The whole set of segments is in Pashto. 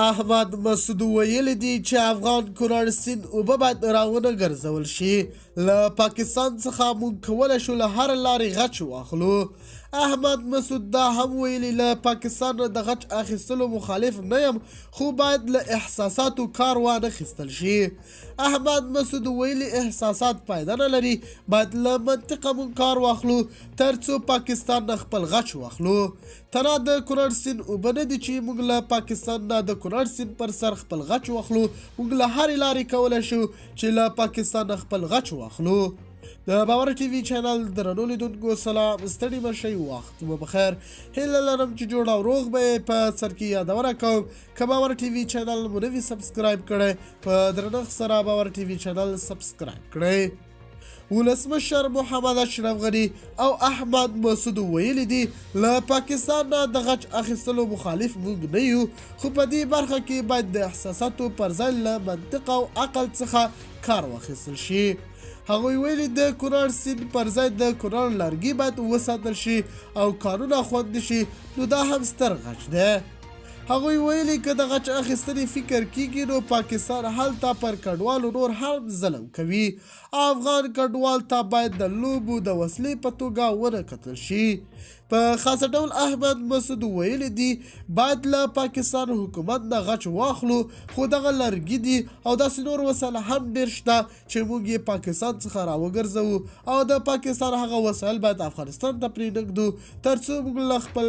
احمد مسعود ویلي دي چې افغان کونړ سیند اوبه باید راونه ګرځول شي. له پاکستان څخه موږ کولی شو له هر لارې غچ واخلو. احمد مسعود دا هم ویلي، له پاکستان نه د غچ اخیستلو مخالف نه یم، خو باید له احساساتو کار وانه خیستل شي. احمد مسعود ویلي، احساسات فایده نه لري، باید له منطقه موږ کار واخلو ترڅو پاکستان نه خپل غچ واخلو. تنها د کونړ سیند اوبه نه دي چې موږ له پاکستان نه د کونړ سیند پر سر خپل غچ واخلو، موږ له هرې لارې کولی شو چې له پاکستان نه خپل غچ واخلو. د باور ټي وي چینل درنو لیدونکو سلام، ستړي مه شئ، وخت مو بخیر. هیله لرم چې جوړ او روغ به یې. په سر کې یادونه کوم، که باور ټي وي چینل مو نه وي subscribe کړی، په درنښت سره باور ټي وي چینل subscribe کړئ. ولسمشر محمد اشرف غني او احمد مسعود ویلي دي، له پاکستان نه د غچ اخیستلو مخالف موږ نه یو، خو په دې برخه کې باید د احساساتو پر ځای له منطق او عقل څخه کار واخیستل شي. هغوی ویلي، د کونړ سیند پر ځای د کونړ لرګي باید وساتل شي او کانونه خوندي شي، نو دا هم ستر غچ دی. هغوی ویلي، که د غچ اخیستنې فکر کیږي نو پاکستان هلته پر کډوالو نور هم ظلم کوي. افغان کډوال ته باید د لوبو د وسلې په توګه ونه کتل شي. په خاصه ډول احمد مسعود ویلي دي، باید له پاکستان حکومت نه غچ واخلو، خو دغه لرګي دي او داسې نور وسایل هم ډېر شته چې موږ یې پاکستان څخه راوګرځوو او د پاکستان هغه وسایل باید افغانستان ته پرېنږدو ترڅو موږ له خپل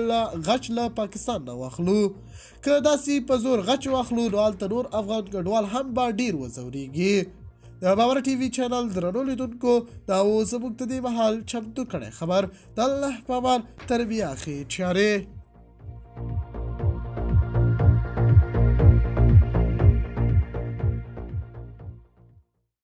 غچ له پاکستان نه واخلو. که داسې په زور غچ واخلو نو هلته نور افغان کډوال هم به ډېر وځورېږي. د باور ټي وي چینل درنو لیدونکو، دا و زموږ د دې مهال چمتو کړی خبر. د الله په امان، تر بیا ښې چارې.